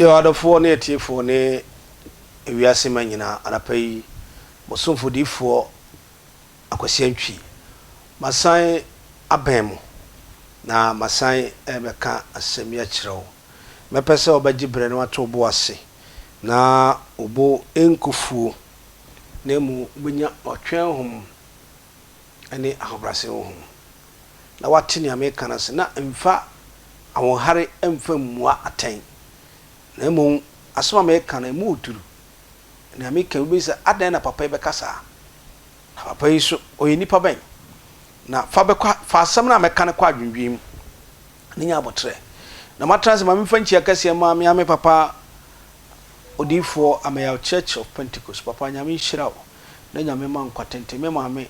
Yɛn adɔfoɔ ne atiefoɔ ne ewiase mma nyinaa, anapa yi, mo somfo diyifoɔ Akwasi Antwi, masan abɛn mo, na masan rebɛka asɛm yi akyerɛ wo. Mɛpɛ sɛ wobɛgye berɛ na woato wo bo ase, na wo bo nkɔ fuo, na mmom wobɛnya ɔtwɛn honhom ne ahobrɛase honhom, na woate nea mereka no ase, na mfa ahoɔhare mfa mmua atɛn, na mmom asɛm a mereka no, emu duru. Nea meka yi, wobɛbisa sɛ, 'Adɛn na papa yi bɛka saa? Na papa yi nso, ɔyɛ nipa bɛn? Na fa bɛkɔ, fa asɛm no a mɛka no kɔ adwendwen mu, na nya aboterɛ. Na matena ase ma memfa nkyia kɛseɛ mma me ara me papa odiyifoɔ Ameyaw Church of Pentecost. Papa, Nyame nhyira wo, na Nyame mma wo nkwa tenten. Me maame,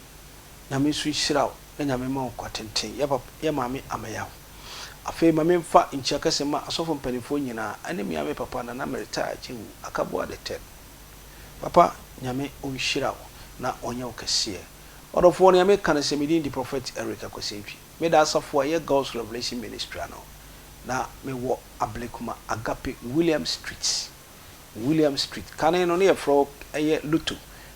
Nyame nso nhyira wo, na Nyame mma wo nkwa tenten. Yɛ papa, yɛ maame Ameyaw. Afei ma memfa nkyia kɛse mma asɔfo mpanimfoɔ nyinaa ɛne me ara me papa Nana Meritaa Agyewu Akaboa the Third. Papa Nyame ɔnhyira wo na ɔnyɛ wo kɛseɛ. Ɔdɔfoɔ nea meka ne sɛ me din de Prophet Eric Akwasi Antwi. Meda asafo a ɛyɛ God's Revelation Ministry ano na mewɔ Ablekuma Agape William Street. William Street. Kane no ne yɛfrɛ hɔ ɛyɛ Lotto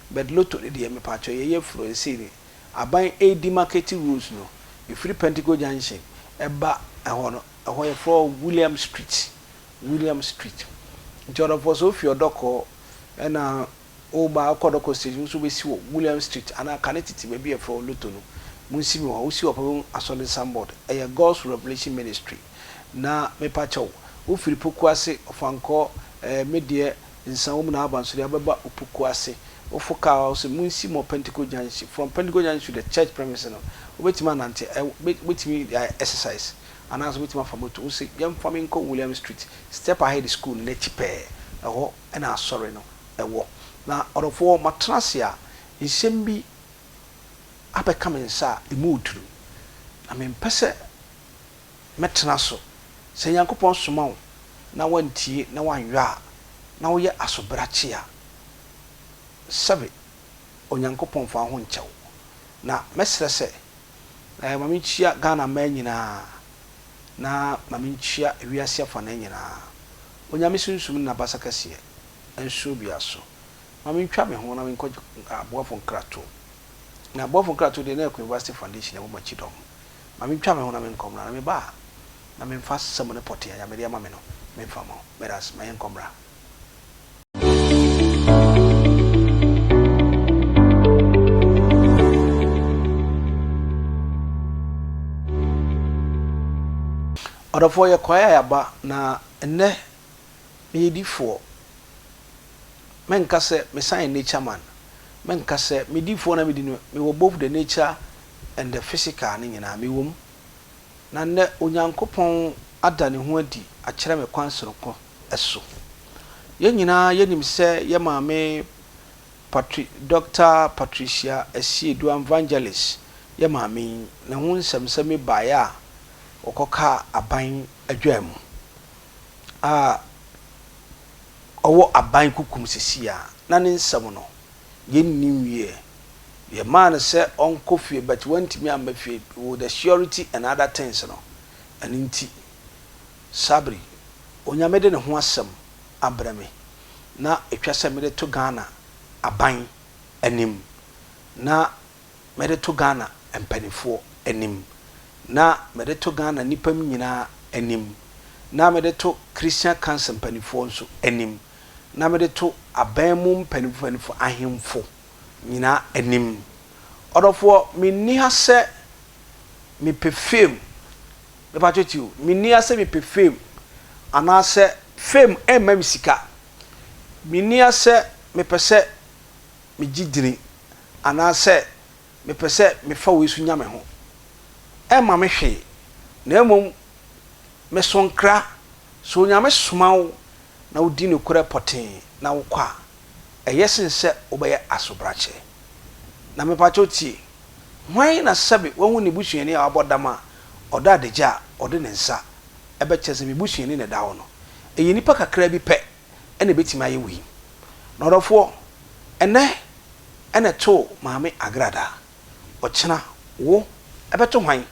but Lotto no deɛ mepaakyɛw yɛyɛ firi hɔ seesei no Aban ɛredi roads no, ɛfiri Pentico Junction ɛba ɛhɔ no, ɛhɔ yɛfrɛ hɔ William Street, William Street. Nti ɔdɔfoɔ sɛ wofi Ɔdɔkɔ ɛna woba wokɔ Ɔdɔkɔ station wo nso wobɛsi wɔ William Street anaa kane tete baabi a yɛfrɛ hɔ Lotto no, monsi me wɔ hɔ. Wosi hɔ pɛ wobɛhu Asɔre signboard, ɛyɛ God's Revelation Ministry. Na mepa kyɛw, wofiri Pokuase, Ɔfankɔ, ɛɛ medeɛ, Nsawam na aba nso deɛ wobɛba Opokuase. Wofo car a wose monsi mo Pentecost Junction. From Pentecost Junction to the church premise no, wobɛtumi anante, ɛ, wobɛtumi de ayɛ exercise anaasɛ wobɛtumi afa moto. Wose yɛmfa me nkɔ William Street, Step Ahead School no n'akyi pɛɛ, ɛhɔ na asɔre no wɔ. Na ɔdɔfoɔ, matena ase a, nsɛm bi abɛka me nsa a ɛmu reduru, na mempɛ sɛ mɛtena so. Sɛ Nyankopɔn soma wo na woantie na woanyɔ a, na woyɛ asobrakye a, sɛbe Onyankopɔn mfa wo ho nkyɛ wo. Na mɛsrɛ sɛ, eh, ma menkyia Ghana mmaa nyinaa, na ma menkyia ewiase afanaa nyinaa. Onyame Sunsum ne N'abasa kɛseɛ nso obiara so. Ma mentwa me ho na menkɔgye aboafo nkratoɔ. Na aboafo nkratoɔ deɛ na ɛyɛ University Foundation ɛwɔ m'akyi dɔm. Ma mentwa me ho na menkɔ mmra, na meba a, na memfa asɛm no pɔtee a Nyame de ama me no memfa mma wo. Meda ase, ma yɛnkɔ mmra. Ɔdɔfoɔ yɛkɔeɛ a yɛaba, na ɛnnɛ meyɛ difoɔ. Menka sɛ mesan yɛ nature man, menka sɛ me difoɔ na medi no, mewɔ both the nature and the physical no nyinaa mewɔ mu. Na nnɛ Onyankopɔn ada ne ho adi akyerɛ me kwan sononko so. Yɛn nyinaa yɛnim sɛ yɛn maame Patri Dɔkta Patricia Asiedu Anvangelis, yɛn maame yi, ne ho nsɛmnsɛm bi baeɛ a ɔkɔkaa aban adwaa mu a ɔwɔ aban kukum seesei a na ne nsɛm no yɛnni nwieɛ. Yɛmaa no sɛ ɔnkɔ fie but wantumi amma fie with the surety and other things no, ɛno nti Sabri, Onyame de ne ho asɛm abrɛ me na ɛtwa sɛ mede to Ghana aban anim na mede to Ghana mpaninfoɔ anim na mede to Ghana nnipa nyinaa anim na mede to Christian Council mpaninfoɔ nso anim na mede to aban mu mpaninfoɔ, ahemfo nyinaa anim. Ɔdɔfoɔ, menni ha sɛ mepɛ fame, mepakyɛ tie o, menni ha sɛ mepɛ fame anaasɛ fame ɛmma me sika, menni ha sɛ mepɛ sɛ megye dini anaasɛ mepɛ sɛ mefa wei so nya me ho, ɛmma me hwee, na mmom meso nkra, sɛ Onyame soma wo na wodi nokorɛ pɔtee na wokɔ a, ɛyɛ sen sɛ wobɛyɛ asobrakyɛ. Na mepakyɛw tie, hwan na sɛbe wahu ne busuani a wabɔ dam a ɔda adagya a ɔde ne nsa bɛkyerɛ sɛ me busuani na ɛda hɔ no? Ɛyɛ nnipa kakraa bi pɛ na ebetumi ayɛ wei. Na ɔdɔfoɔ, ɛnnɛ na ɛtoo Maame Agradaa, ɔkyena wo ɛbɛto hwan?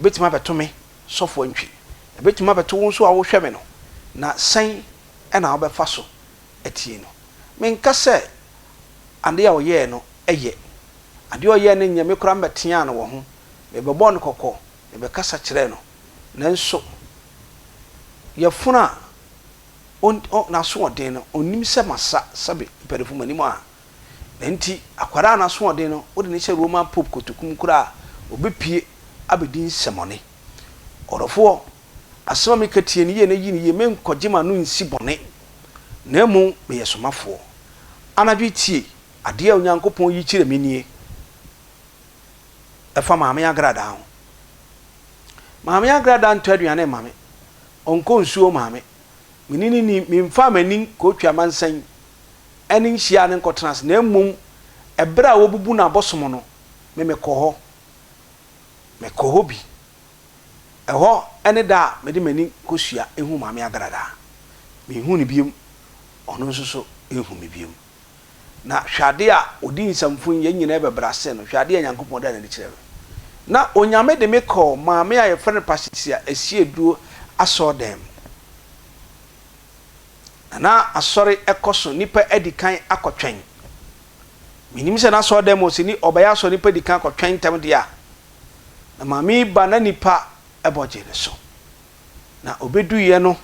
Ebetumi abɛto me, Sɔfo Antwi. Ebetumi abɛto wo nso a wohwɛ me no. Na sɛn na wobɛfa so atie no? Menka sɛ adeɛ a ɔyɛɛ no yɛ. Adeɛ a ɔyɛɛ no nyɛ, me koraa mebɛteaa no wɔ ho, mebɛbɔɔ no kɔkɔ, mebɛkasa kyerɛɛ no. Nanso yafunu a ɔn, ɔ, n'asoɔden no, ɔnnim sɛ masa, sɛbe, mpanimfoɔ mo anim a. Na enti akwadaa a n'asoɔden no, wode no hyɛ Roman Pope kotoku mu koraa a, ɔbɛpue abɛdi nsɛmmɔne. Ɔdɔfoɔ, asɛm a meka tie no yie na yi no yie, menkɔgye m'ano nsi bɔne, na mmom meyɛ somafoɔ. Anadwo yi tie, adeɛ a Onyankopɔn yi kyerɛ me nie, ɛfa Maame Agradaa ho. Maame Agradaa ntɔ aduane mma me, ɔnkɔ nsuo mma me, me ne no nni, memfaa m'ani nkɔtwa amansan ne nhyiaa no nkɔtena ase, na mmom ɛberɛ a wɔbubu no abosom no, me mekɔ hɔ. Mekɔ hɔ bi. Ɛhɔ ne da a mede m'ani kosua huu Maame Agradaa. Menhuu no biom, ɔno nso so nhu me biom. Na hwɛ ade a ɔdi nsɛmfo yi, yɛn nyinaa bɛbrɛ ase no, hwɛ ade a Nyankopɔn daa n'adi kyerɛɛ me. Na Onyame de me kɔɔ maame a yɛfrɛ no Patricia Asieduo asɔɔdan mu. Na na asɔre kɔ so, nnipa adi kan akɔtwɛn. Mennim sɛ n'asɔɔdan mu ɔsɛ ni ɔbɛyɛ asɔre nnipa di kan kɔtwɛn ntɛm deɛ a. Na maame yi ba na nnipa bɔ gye ne so. Na ɔbɛduiɛ no,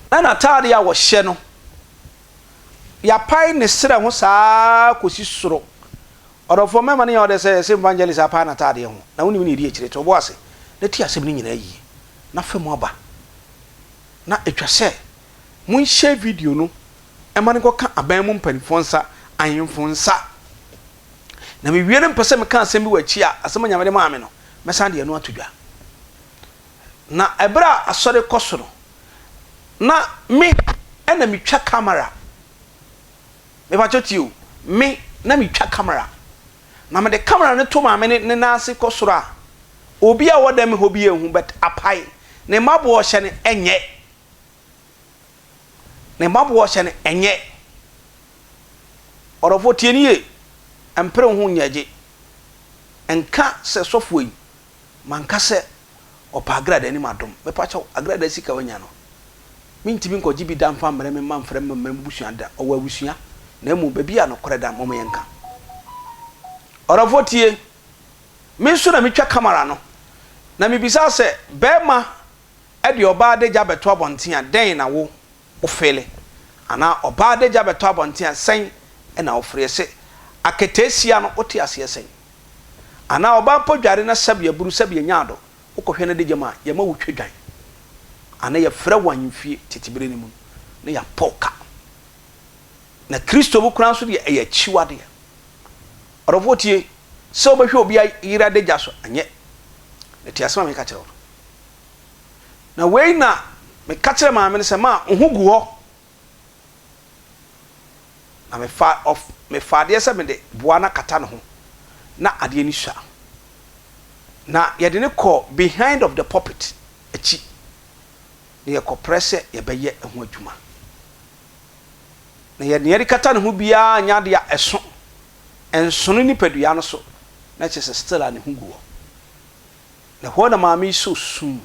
na n'ataadeɛ a ɔhyɛ no, yɛapae ne serɛ ho saa ara kɔsi soro. Ɔdɔfoɔ, mɛma no nyɛ wo dɛ sɛ yɛse evangelist apae n'ataadeɛ ho, na wonim nea ɛdi akyire. To wo bo ase na tie asɛm no nyinaa yie, na fa mu aba. Na ɛtwa sɛ monhyɛ video no ma no nkɔka aban mu mpanimfoɔ nsa, ahemfo nsa. Na mewie no mepɛ sɛ meka asɛm bi wɔ akyi a, asɛm a Nyame de maa me no, mɛsan de ɛno ato dwa. Na ɛberɛ a asɔre kɔ so no, na me na metwa camera. Mepakyɛ tie o, me na metwa camera. Na mede camera no to maame no ne nan ase kɔ soro a, obi a ɔwɔ dɛm hɔ bi anhu but apae. Ne mmaboa ɔhyɛ no ɛnyɛ. Ne mmaboa ɔhyɛ no ɛnyɛ. Ɔdɔfoɔ tie no yie, mpere wo ho nyɛ gye. Nka sɛ sɔfoɔ yi, manka sɛ ɔpɛ agradaa anim adom. Mepakyɛw, agradaa sika wanya no, mentumi nkɔgye bi da mfa mmrɛ me mma mfrɛ me mma m'abusua da. Ɔwɔ abusua, na mmom baabi a nokorɛ da no, momma yɛnka. Ɔdɔfoɔ tie, me nso na metwa camera no, na mebisaa sɛ, barima de ɔbaa adagya bɛto abɔnten a, dɛn na wo wofeele? Anaa ɔbaa adagya bɛtɔ abɔnten a, sɛn na wofere? Yɛse aketeesia no, wote aseɛ sɛn? Anaa ɔbaa mpo dware na sɛbe aburu, sɛbe anya ado, wokɔhwɛ n'adagya mu a, yɛma wotwa dwan. Anaa yɛfrɛ wo ahemfie, tete berɛ no mu no, na yɛapɔ wo ka. Na Kristo mu koraa nso deɛ, ɛyɛ akyiwadeɛ. Ɔdɔfoɔ tie, sɛ wobɛhwɛ obi yere adagya so, ɛnyɛ. Na tie asɛm a meka kyerɛ wo no. Na wei na meka kyerɛɛ maame no sɛ, Ma, wo ho gu hɔ. Na mefa ɔf mefa adeɛ sɛ mede boa no akata ne ho, na adeɛ no sua. Na yɛde no kɔɔ behind of the pulpit akyi, na yɛkɔprɛ sɛ yɛbɛyɛ ho adwuma. Na yɛ nea yɛde kata ne ho biara nyɛ adeɛ a ɛso, ɛnsono nipadua no so, na kyerɛ sɛ still a ne ho gu hɔ. Na ɛhɔ na maame yi sɔ sum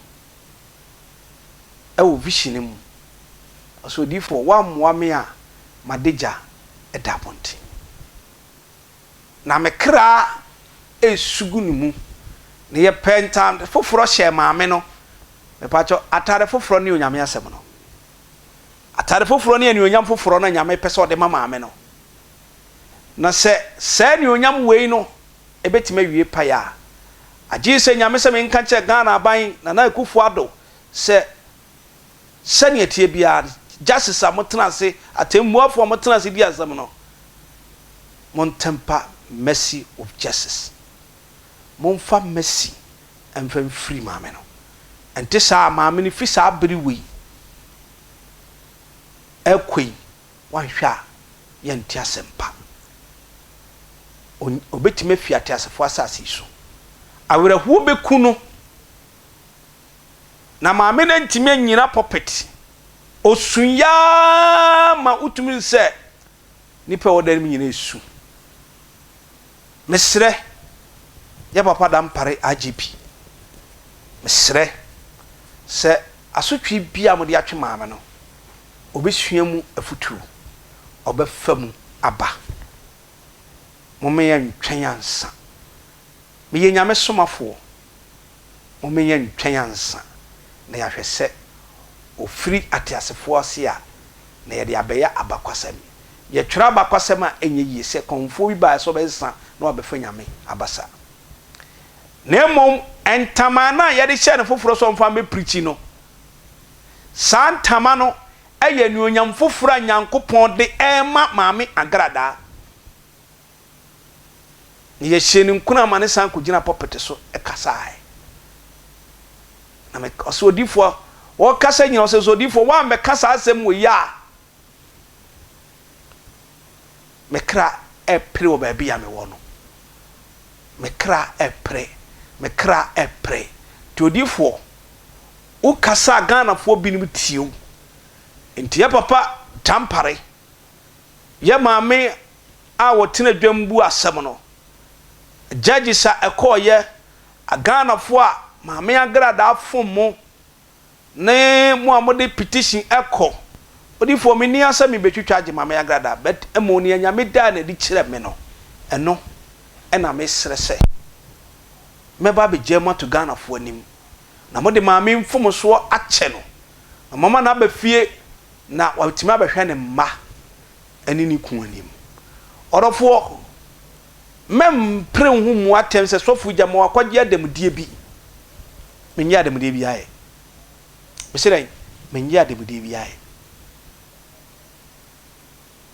wɔ vision no mu. Ɔsɛ odiyifoɔ woammoa me a m'adagya da abɔnten. Na me kra resu gu ne mu. Na yɛpɛɛ ntaade foforɔ hyɛɛ maame no. Mepakyɛw, ataade foforɔ ne Onyame asɛm no. Ataade foforɔ ne anuonyam foforɔ na Nyame pɛ sɛ ɔde ma maame no. Na sɛ saa anuonyam wei no ɛbɛtumi awie paeɛ a, agyee sɛ Nyame sɛ menka nkyerɛ Ghana aban, Nana Akuffo Addo, sɛ sɛdeɛ ɛteɛ biara no, Justice a motena ase, atɛmmuafoɔ a motena ase di asɛm no, montemper mercy with justice. Momfa mercy mfa mfiri maame no. Ɛnte saa a, maame no firi saa bere wei ɛrekɔ yi, wanhwɛ a, yɛnte asɛmpa. Obetumi afi ateasefo asase yi so. Awerɛhoɔ bɛku no. Na maame no antumi annyina pulpit. Ɔsui ara ma wotumi hu sɛ nnipa a ɛwɔ dan no mu nyinaa resu. Mesrɛ, yɛ papa Dampare IGP, mesrɛ sɛ asotwe biara a mode atwe maame no, Ɔbɛsua mu afutuo, ɔbɛfa mu aba. Momma yɛntwɛn ansa. Meyɛ Nyame somafoɔ. Momma yɛntwɛn ansa na yɛahwɛ sɛ ɔfiri ateasefoɔ ase a, na yɛde abɛyɛ abakwasɛm. Yɛtwerɛ abakwasɛm a ɛnyɛ yie sɛ kɔmfoɔ bi baeɛ sɛ ɔbɛsesa na wabɛfa Nyame abasa. Na mmom ntamaa no a yɛde hyɛɛ no foforɔ sɛ ɔmfa mmɛprikyi no, saa ntama no yɛ anuonyam foforɔ a Nyankopɔn de rema Maame Agradaa. Na yɛhyɛɛ no nkuran ma no san kɔgyinaa pulpit so kasaeɛ. Na me, ɔsɛ odiyifoɔ, wɔkasa nyina ɔsɛ sɛ odiyifoɔ, woammɛka saa asɛm wei a, me kra repere wɔ baabi a mewɔ no. Me kra repere, me kra repere. Nti odiyifoɔ, wokasa a Ghanafoɔ binom tie wo. Nti yɛ papa Dampare, yɛ maame a wɔtena dwam bu asɛm no, judges a ɛkɔɔyɛ, Ghanafoɔ a Maame Agradaa fom mo, ne mo a mode petition kɔ, odiyifoɔ menni asɛm mebɛtwitwa agye Maame Agradaa, but mmom nea Nyame daa no adi kyerɛ me no, ɛno na mesrɛ sɛ mɛba abɛgyaa mu ato Ghanafoɔ anim, na mode Maame mfomsoɔ akyɛ no, na moama no aba fie na watumi abɛhwɛ ne mma ne ne kunu anim. Ɔdɔfoɔ, mɛmpere wo ho mmu atɛn sɛ sɔfo yi gyama wakɔgye adanmudeɛ bi. Mennye adanmudeɛ biara ɛ. Mese dɛn? Mennye adanmudeɛ biara ɛ.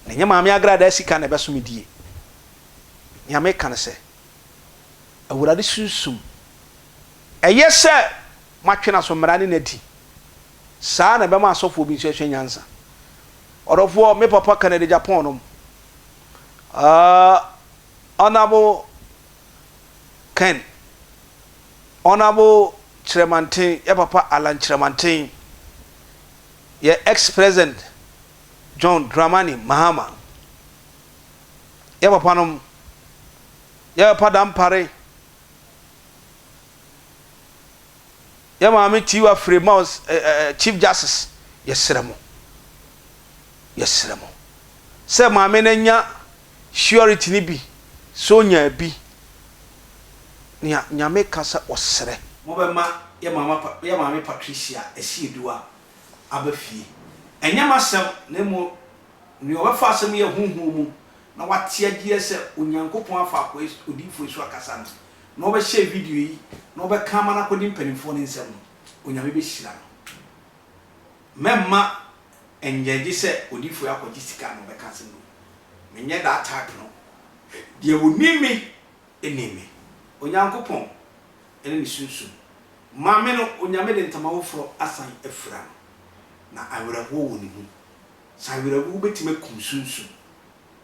Na ɛnyɛ Maame Agradaa sika na ɛbɛso me die. Nea meka ne sɛ, Awurade Sunsum, ɛyɛ sɛ moatwe n'aso mmara ne no adi. Saa na ɛbɛma asɔfoɔ bi nso asua nyansa. Ɔdɔfoɔ, me papa Kennedy Agyapong nom, uh, Honourable Ken, Honourable Kyerɛmanten, yɛ papa Alan Kyerɛmanten, yɛ ex-president John Dramani Mahama, yɛ papa nom, yɛ papa Dampare, Yɛ maame Tiwa Frema Chief Justice yɛsrɛ mo yɛsrɛ mo sɛ maame no anya surety no bi sɛ ɔnyaa bi nea Nyame ka sɛ ɔsrɛ. Mobɛma yɛ maama yɛ maame Patricia Asiedua aba fie. Ɛnyɛ m'asɛm na mmom nea ɔbɛfa asɛm yi ahuhu mu na wate agyeɛ sɛ Onyankopɔn afa akoa yi odiyifoɔ yi so akasa no na ɔbɛhyɛ video yi na ɔbɛka ama no akɔdi mpanimfoɔ no nsam no, Onyame bɛhyira no. Mɛmma ɛnyɛ gye sɛ odiyifoɔ yi akɔgye sika na ɔbɛka asɛm no. Menyɛ that type no. Deɛ ɔnim me nim me. Onyankopɔn ne ne Sunsum. Maame no, Onyame de ntama foforɔ asan afira no. Na awerɛhoɔ wɔ ne mu. Sɛ awerɛhoɔ bɛtumi akum sunsum,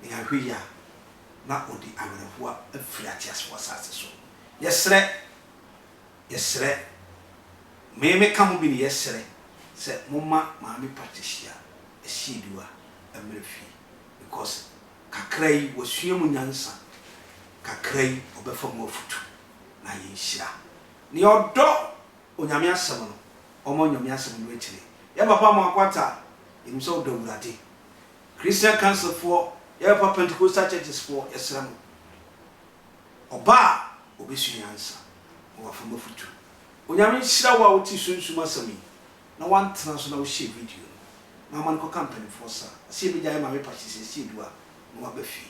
na yɛanhwɛ yie a, na ɔde awerɛhoɔ afiri ateasefoɔ asase so. Yɛsrɛ, yɛsrɛ, me meka ho bi ne yɛsrɛ sɛ momma Maame Patricia Asieduwa mmra fie because kakra yi wasua mu nyansa, kakra yi ɔbɛfa mu afutu na ayɛ nhyira. Nea ɔdɔ Onyame asɛm no, ɔmma Onyame asɛm no akyire. Yɛn papa Amoako Atta, yɛnim sɛ wodɔ Awurade. Christian Council foɔ, yɛ papa Pentecostal churches foɔ, yɛsrɛ mo, ɔba a ɔbɛsua nyansa na wafa mafutu. Onyame nhyira wo a wote sunsum asɛm yi na woantena so na wo share video no na wama no kɔka mpaninfoɔ sa sɛ yɛbɛgyae Maame Patricia Asiedu a na waba fie.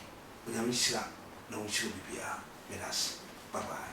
Onyame nhyira na ɔnhyira obibiara. Medase. Bye bye.